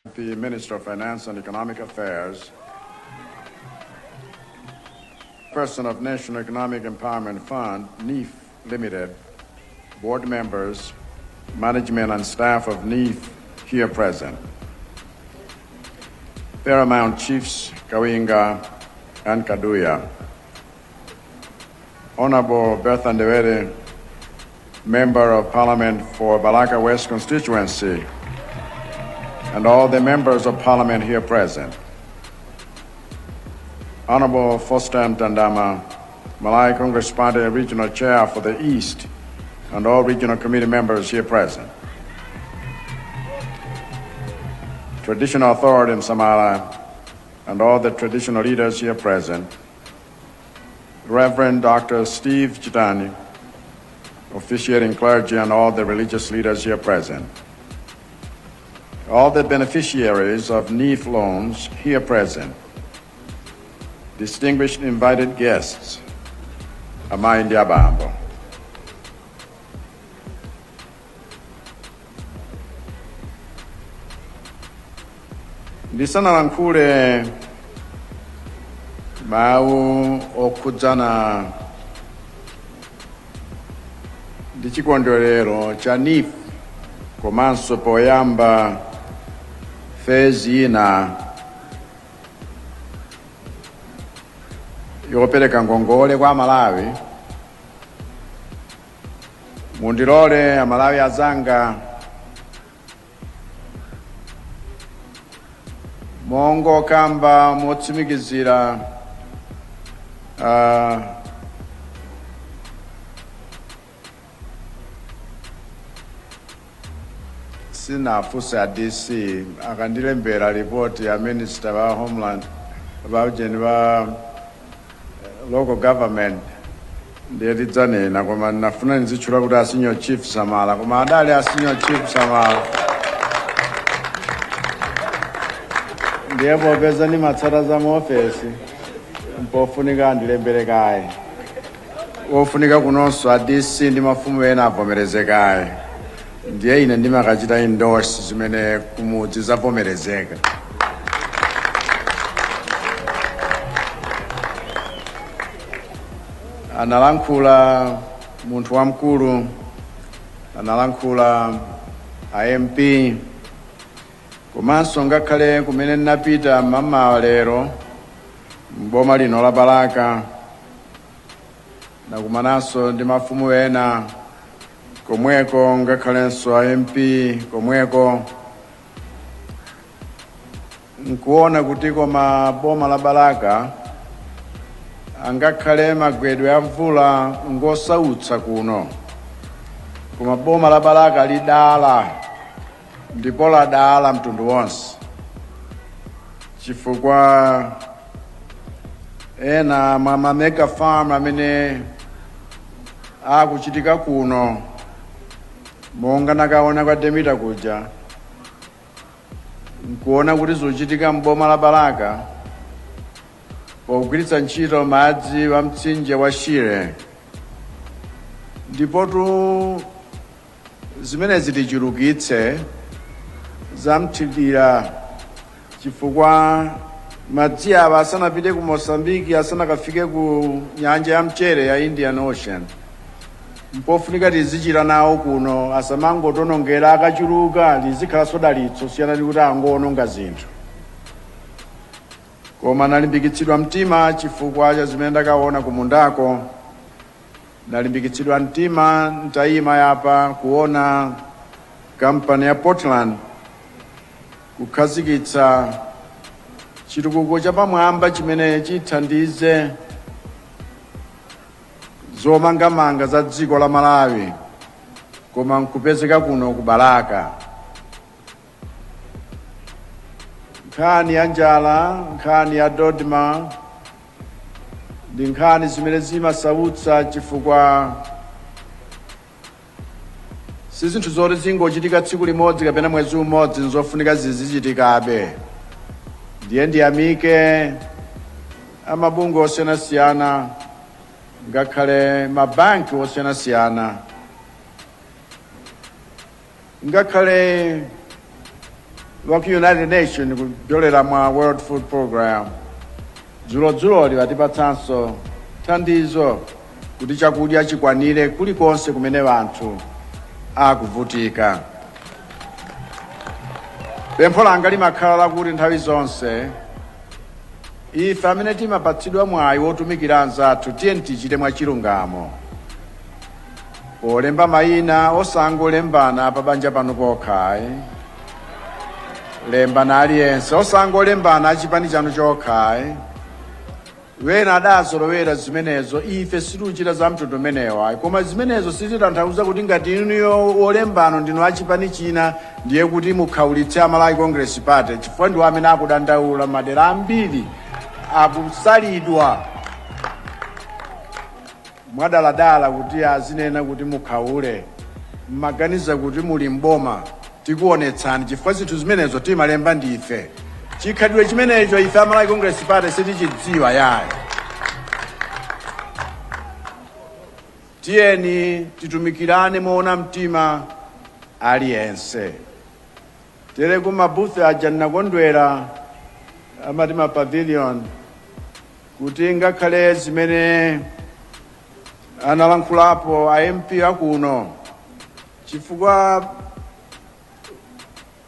The Minister of Finance and Economic Affairs, Person of National Economic Empowerment Fund, NEEF Limited, board members, management and staff of NEEF here present. Paramount Chiefs Kawinga and Kaduya. Honorable Bertha Ndewere, Member of Parliament for Balaka West Constituency, and all the members of Parliament here present. Honorable Foster Mtandama, Malawi Congress Party Regional Chair for the East, and all regional committee members here present. Traditional Authority Msamala, and all the traditional leaders here present. Reverend Dr. Steve Chitani, officiating clergy, and all the religious leaders here present. All the beneficiaries of NEEF loans here present. Distinguished invited guests, amayi ndi abambo. Ndisanalankhule mawu okhudzana ndi chikondwerero cha NEEF komanso poyamba phase ina yopereka ngongole kwa Amalawi, mundilole Amalawi azanga mongokamba motsimikizira sinafunse a DC akandilembera ripoti ya minister wa homeland vaujeni va local government, ndiye tidzanena, koma ndinafuna ndizitchula kuti a senior chief Samala, koma adali a senior chief Samala. Ndiye popeza ndimatsata za muofesi, mpofunika andilembere kaye, wofunika kunonso a DC ndi mafumu ena avomereze kaye, ndiye ine ndimakachita endorse zimene kumudzi zavomerezeka. Analankhula munthu wamkulu, analankhula a MP, komanso ngakhale kumene ndinapita mmamawa lero mboma lino la Balaka, nakumananso ndi mafumu ena komweko, ngakhalenso a MP komweko, nkuona kuti koma boma la Balaka angakhale magwedwe a mvula ngosautsa kuno, koma boma la Balaka lidala ndipo ladala mtundu wonse, chifukwa ena mwa ma mega farm amene akuchitika kuno, monga nakaona kwa Demeter kuja, nkuona kuti zikuchitika mboma la Balaka pogwiritsa ntchito madzi wa mtsinje wa Shire. Ndipotu zimenezi tichulukitse zamthirira, chifukwa madzi awa asanapite ku Mozambiki, asanakafike ku nyanja ya mchere ya Indian Ocean, mpofunika tizichita nawo kuno, asamangotonongera. Akachuluka lizikhalanso dalitso, siyana ndi kuti angoononga zinthu. Koma nalimbikitsidwa mtima chifukwa cha zimene ndakaona kumundako. Nalimbikitsidwa mtima ntayima yapa kuona kampani ya Portland kukhazikitsa chitukuko chapamwamba chimene chithandize zomangamanga za dziko la Malawi, koma nkupezeka kuno ku Balaka. Nkhani ya njala, nkhani ya DoDMA ndi nkhani zimene zimasautsa, chifukwa si zinthu zoti zingochitika tsiku limodzi kapena mwezi umodzi, nzofunika zizichitikabe. Ndiye ndiyamike amabungwe osiyanasiyana, ngakhale mabanki osiyanasiyana, ngakhale wa ku United Nation kupyolera mwa World Food Program dzulodzuloli atipatsanso thandizo kuti chakudya chikwanire kulikonse kumene anthu akuvutika. Pempho langa limakhala lakuti nthawi zonse ife amene timapatsidwa mwayi wotumikira anzathu, tiyeni tichite mwachilungamo polemba mayina, osangolembana pa banja panu pokha ayi, lembana aliyense, osangolembana achipani chanu chokha ayi. Wena adazolowera zimenezo, ife sitichita za mtundu umenewo ayi. Koma zimenezo sizitanthauza kuti ngati inuyo olembano ndinu achipani china ndiye kuti mukhaulitse a Malawi Congress Party, chifukwa ndiwo amene akudandaula madera ambiri akusalidwa mwadaladala kuti azinena kuti mukhaule, mmaganiza kuti muli mboma, tikuonetsani, chifukwa zinthu zimenezo timalemba ndife. Chikhalidwe chimenecho ife a Malawi Congress Party sitichidziwa yayi. Tiyeni titumikirane moona mtima aliyense. Tere ku mabooth aja ndinakondwera, amati ma pavilion, kuti ngakhale zimene analankhulapo a MP akuno, chifukwa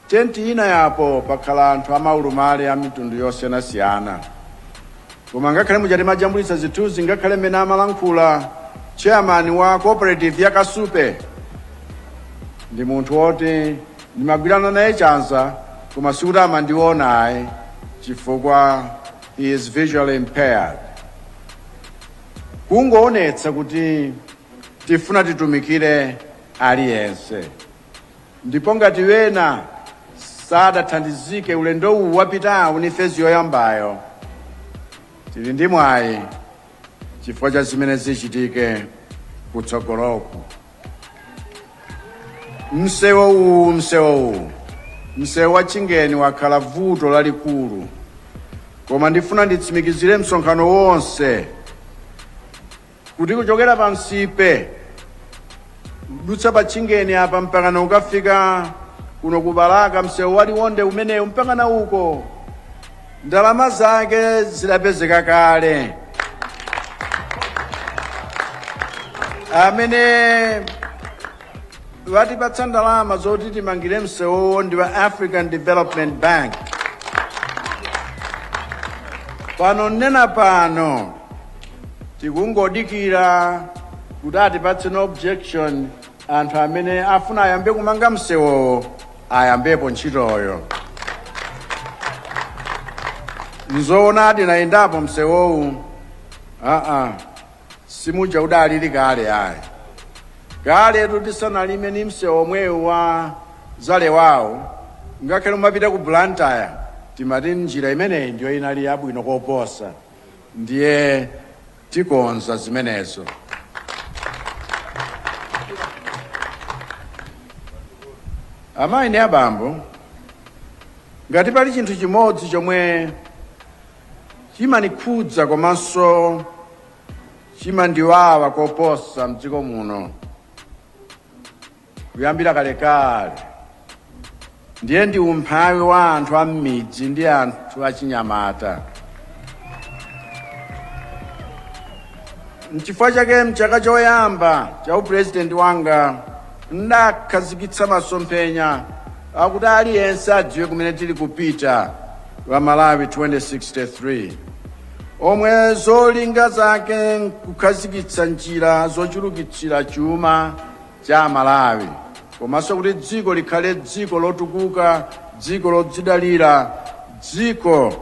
tenti ina yapo pakhala anthu amaulumali a mitundu yosiyanasiyana, koma ngakhale muja timajambulitsa zithunzi, ngakhale mmene amalankhula chairman wa cooperative ya Kasupe, ndi munthu woti ndimagwirana naye chanza, koma sikuti amandiona ayi, chifukwa he is visually impaired. Kungoonetsa kuti tifuna titumikire aliyense, ndipo ngati wena sadathandizike ulendo uwu wapitawu ni phase yoyambayo, tili ndi mwayi chifukwa cha zimene zichitike kutsogoloku. Msewu uwu, msewu wa Chingeni wakhala vuto lalikulu, koma ndifuna nditsimikizire msonkhano wonse kuti kuchokera pa Nsipe kudutsa pa Chingeni apa mpakana ukafika kuno ku Balaka, msewu wa Liwonde umenewu mpakana uko, ndalama zake zidapezeka kale. Amene watipatsa ndalama zoti timangire msewuwo ndi wa African Development Bank. Pano nena pano tikungodikira kuti atipatse no objection, anthu amene afuna ayambe kumanga msewowo ayambepo ntchitoyo. Nzoonadi, nayendapo msewowu, aa, simuja udalili kale ayi. Kaletu tisanalime ni msewu omwewu wa Zalewawo, ngakhale umapita ku Blantyre, timati njira imeneyi ndiyo inali yabwino koposa. Ndiye tikonza zimenezo. Amayi ndi abambo, ngati pali chinthu chimodzi chomwe chimanikhudza komanso chimandiwawa koposa mdziko muno kuyambira kalekale, ndiye ndi umphawi wa anthu a m'midzi ndi anthu achinyamata. Nchifukwa chake mchaka choyamba cha upurezidenti wanga ndakhazikitsa masomphenya akuti aliyense adziwe kumene tili kupita, wa Malawi 2063, omwe zolinga zake nkukhazikitsa njira zochulukitsira chuma cha Malawi, komanso kuti dziko likhale dziko lotukuka, dziko lodzidalira, dziko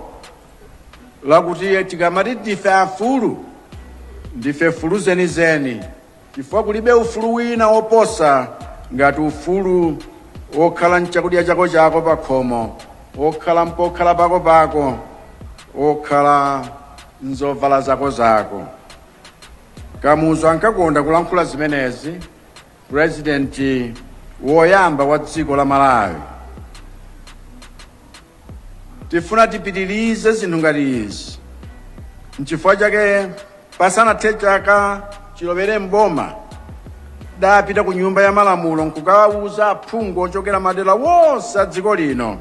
lakuti tikamati ndife afulu, ndife fulu zenizeni, chifukwa kulibe ufulu wina woposa ngati ufulu wokhala mchakudya chako chako pa khomo, wokhala mpokhala pako pako, wokhala nzovala zako zako. Kamuzu ankakonda kulankhula zimenezi, purezidenti woyamba wa dziko la Malawi. Tifuna tipitirize zinthu ngati izi. Nchifukwa chake pasanathe chaka chilowere mboma, dapita ku Nyumba ya Malamulo nkukawauza aphungu ochokera madera wonse a dziko lino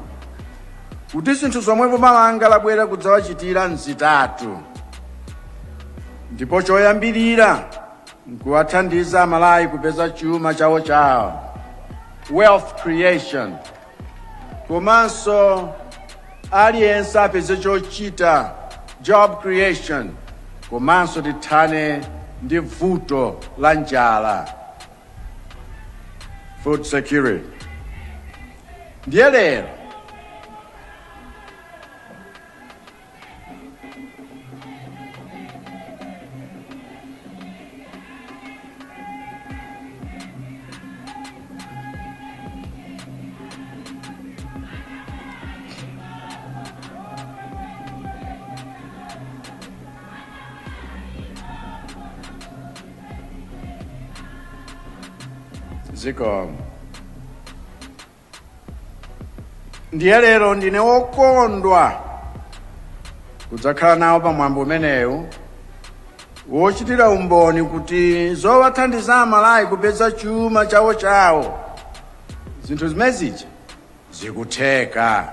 Kuti zinthu zomwe boma langa labwera kudzawachitira nzitatu, ndipo choyambirira nkuwathandiza Amalawi kupeza chuma chawo chawo, wealth creation, komanso aliyense apeze chochita, job creation, komanso tithane ndi vuto la njala, food security. Ndiye lero zikomo. Ndiye lero ndine wokondwa kudzakhala nawo pamwambo umenewu wochitira umboni kuti zowathandiza Amalawi kupeza chuma chawo chawo, zinthu zimenezija zikutheka.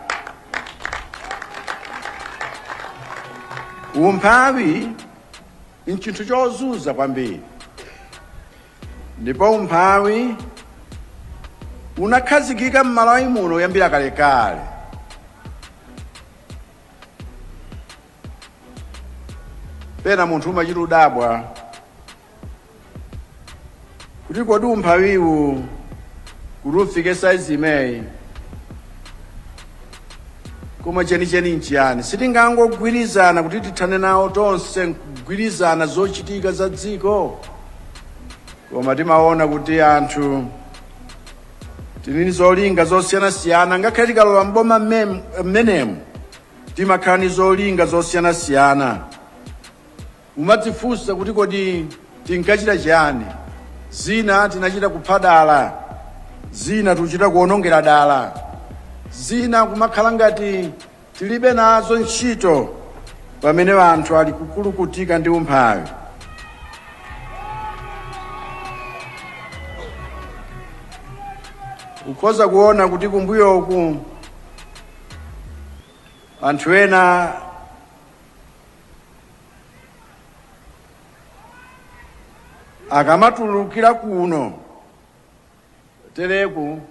Umphawi nchinthu chozunza kwambiri, ndipo umphawi unakhazikika m'Malawi muno kuyambira kalekale. Pena munthu umachita udabwa kuti kodi umphawiwu kuti ufike saizi imeyi, koma chenicheni nchiyani? Sitingangogwirizana kuti tithane nawo tonse nkugwirizana zochitika za dziko, koma timaona kuti anthu tili ndi zolinga zosiyanasiyana. Ngakhale tikalowa mboma mmenemu, timakhala ndi zolinga zosiyanasiyana. Umadzifunsa kuti kodi tinkachita chiyani? Zina tinachita kupha dala, zina tikuchita kuonongera dala, zina kumakhala ngati tilibe nazo ntchito pamene anthu ali kukulukutika ndi umphawi. Ukhoza kuona kuti kumbuyoku anthu ena akamatulukira kuno tereku,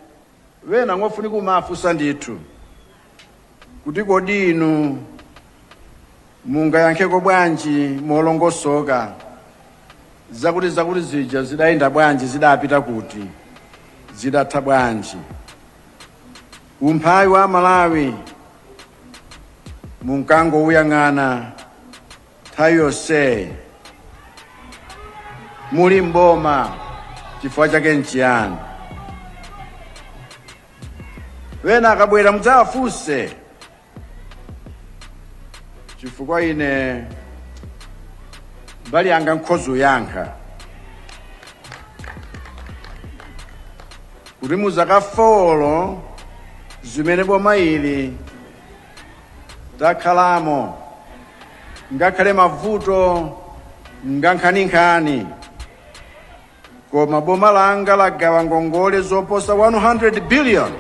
wena ngofunika kumafunsa ndithu kuti kodi inu mungayankheko bwanji molongosoka zakuti zakuti zija zidayenda bwanji, zidapita kuti, zidatha bwanji? Umphawi wa Malawi munkangouyang'ana nthawi yonseyi muli mboma, chifukwa chake nchiyani? Wena akabwera mudzawafunse, chifukwa ine mbali yanga nkhoza kuyankha kuti muzaka 4 zimene boma ili takhalamo, ngakhale mavuto ngankhaninkhani, koma boma langa lagawa ngongole zoposa 100 billion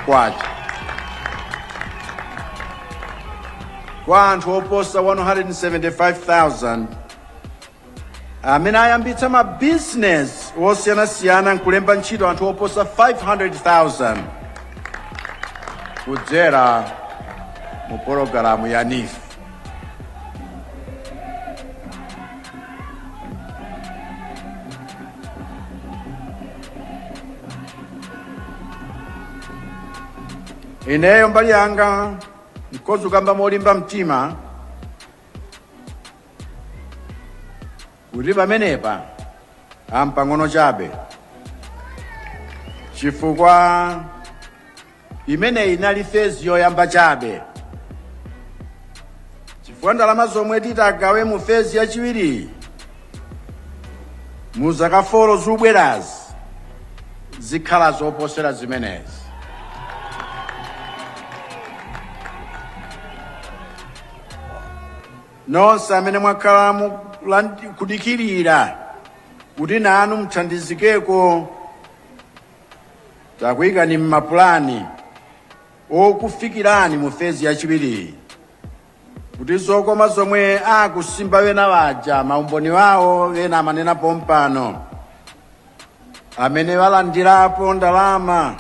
kwacha kwa anthu oposa 175,000 amene ayambitsa mabizinesi osiyanasiyana nkulemba ntchito anthu oposa 500,000 kudzera mu pologalamu ya NEEF. Ineyo mbali yanga nkhoza kukamba molimba mtima kuti pamenepa ampang'ono chabe, chifukwa imeneyi inali phase yoyamba chabe, chifukwa ndalama zomwe titagawe mu phase yachiwiriyi mu zaka 4 zikubwerazi zikhala zoposera zimenezi. Nonse amene mwakhala kudikirira kuti nanu muthandizikeko, takuyikani mmapulani. Okufikirani mu phase yachiwiriyi, kuti zokoma zomwe akusimba wena waja, maumboni wawo wena amanena pompano, amene walandirapo ndalama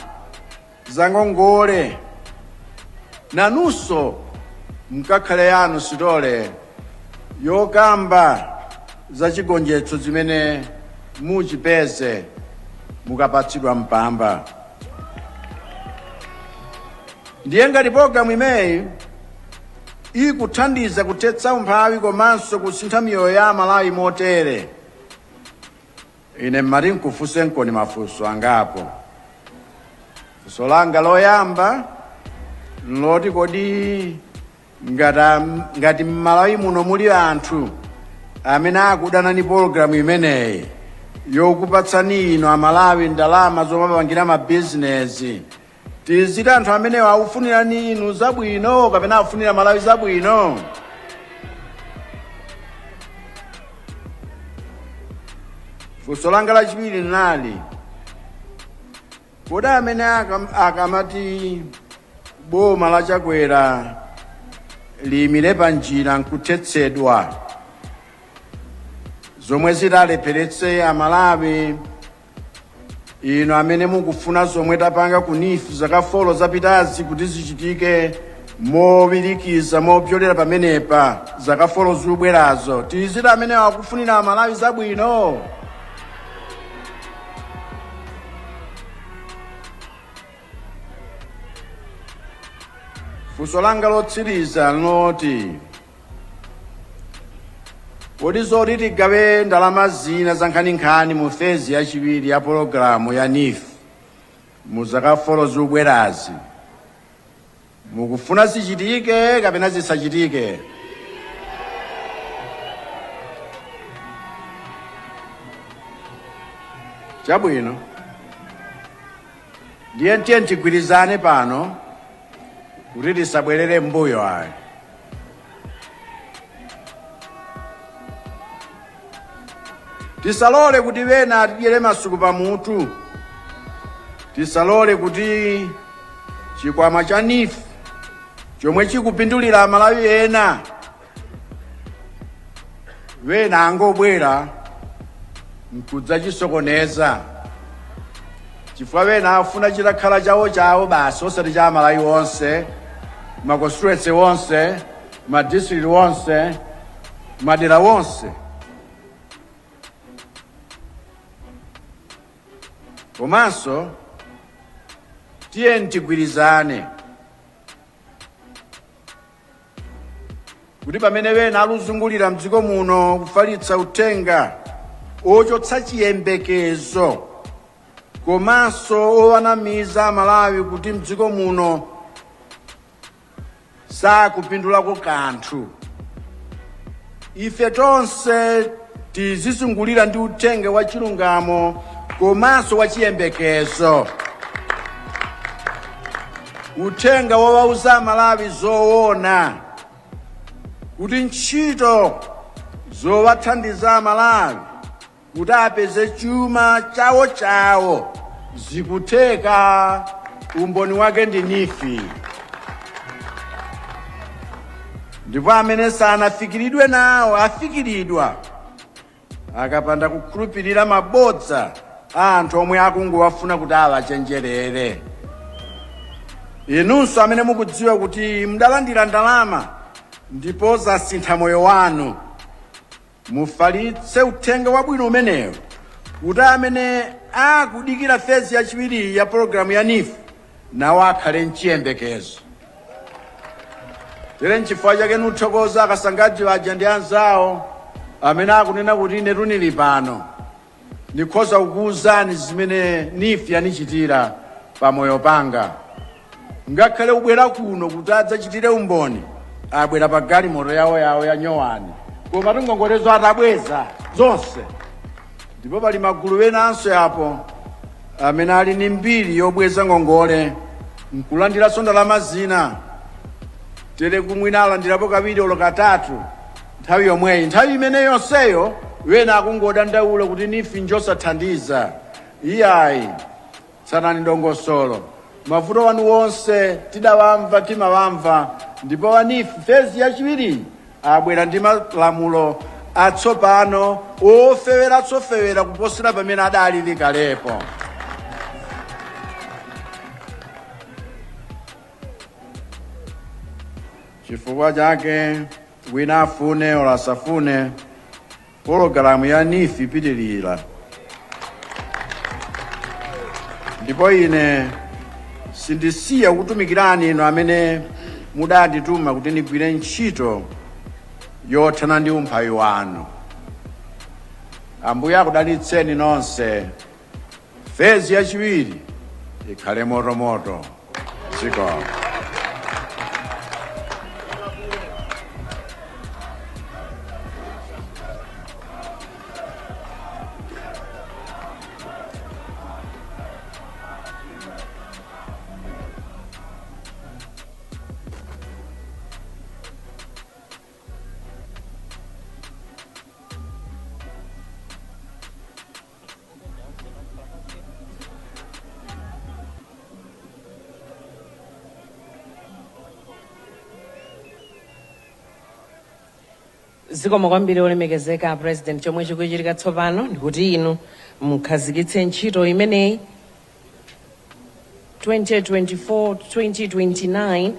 zangongole, nanunso mkakhale yanu story yokamba za chigonjetso zimene muchipeze mukapatsidwa mpamba. Ndiye ngati pologalamu imeneyi ikuthandiza kuthetsa umphawi komanso kusintha miyoyo ya Amalawi motere, ine mmati nkufunsenkoni mafunso angapo. Funso langa loyamba nloti, kodi ngati m'Malawi muno muli anthu amene akudana ni pologalamu imeneyi yokupatsani inu Amalawi ndalama zomapangira mabizinesi, tiziti anthu amenewo akufunirani inu zabwino kapena akufunira Malawi zabwino? Funso langa lachiwiri linali, kodi amene akamati boma la Chakwera liyimire pa njira nkuthetsedwa, zomwe zitalepheretse Amalawi inu amene mukufuna zomwe tapanga ku NEEF zaka 4 zapitazi kuti zichitike mowirikiza mopyolera pamenepa zaka 4 zikubwerazo, tiziti amene akufunira Amalawi zabwino? Funso langa lotsiriza loti, kodi zoti tigawe ndalama zina za nkhaninkhani mu phase yachiwiri ya pologalamu ya NEEF mu zaka 4 zikubwerazi, mukufuna zichitike kapena zisachitike? Chabwino, ndiye tiye tigwirizane pano kuti tisabwerere mbuyo ayi. Tisalole kuti wena atidyere masuku pamutu. Tisalole kuti chikwama cha NEEF chomwe chikupindulira Amalawi ena, wena angobwera nkudzachisokoneza chifukwa wena afuna chitakhala chawo chawo basi, osati cha Amalawi onse, ma constituency onse, ma district onse, madera onse. Komanso tiye tigwirizane kuti pamene wena aluzungulira mdziko muno kufalitsa uthenga ochotsa chiyembekezo komanso owanamiza Amalawi kuti mdziko muno sakupindulako kanthu, ife tonse tizizungulira ndi uthenga wa chilungamo komanso wa chiyembekezo, uthenga wowauza Amalawi zoona kuti ntchito zowathandiza Amalawi kuti apeze chuma chawo chawo zikutheka, umboni wake ndi NEEF. Ndipo amene sanafikiridwe nawo afikiridwa akapanda kukhulupirira mabodza a anthu omwe akungowafuna kuti awachenjerere. Inunso amene mukudziwa kuti mudalandira ndalama ndipo zasintha moyo wanu, mufalitse uthenga wabwino umenewo kuti amene akudikira phase yachiwiri ya pologalamu ya NEEF nawo akhale mchiyembekezo. Tere nchifukwa chake nuthokoza akasangaji aja ndi anzawo amene akunena kuti ine tunili pano ndikhoza kukuwuzani zimene NEEF yanichitira pamoyo panga. Ngakhale ubwera kuno kuti adzachitire umboni, abwera pa galimoto yawo yawo ya nyowani, koma tingongolezo atabweza zonse. Ndipo pali magulu enanso apo amene ali ndi mbiri yobweza ngongole nkulandiranso ndalama zina, tere kumwina alandirapo kawiri olo katatu nthawi yomweyi. Nthawi imene yonseyo wena akungodandaula kuti NEEF njosathandiza. Iyayi, tsanani dongosolo. Mavuto wanu wonse tidawamva, timawamva, ndipo a NEEF phase yachiwiri abwera ndi malamulo atsopano ofewera tsofewera kuposera pamene adalili kalepo. Chifukwa chake wina afune olo asafune, pologalamu ya NEEF ipitirira, ndipo ine sindisiya kutumikirani inu amene mudandituma kuti ndigwire ntchito yothana ndi umphawi wanu. Ambuye akudalitseni nonse. Phase yachiwiri ikhale motomoto. Zikomo. Zikomo kwambiri, olemekezeka President. Chomwe chikuchitika tsopano ndikuti inu mukhazikitse ntchito imeneyi 2024 2029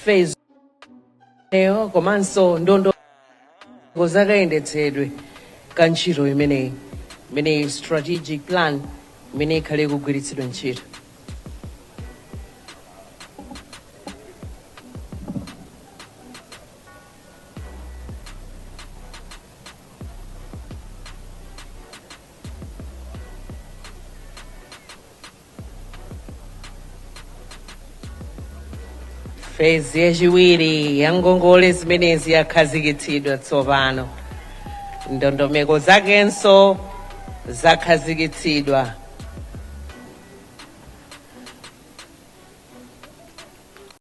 phase eyo, komanso ndondomeko zakayendetsedwe ka ntchito imeneyi, imeneyi strategic plan imene ikhale ikugwiritsidwa ntchito. Phase yachiwiri ya ngongole zimenezi yakhazikitsidwa tsopano, ndondomeko zakenso zakhazikitsidwa.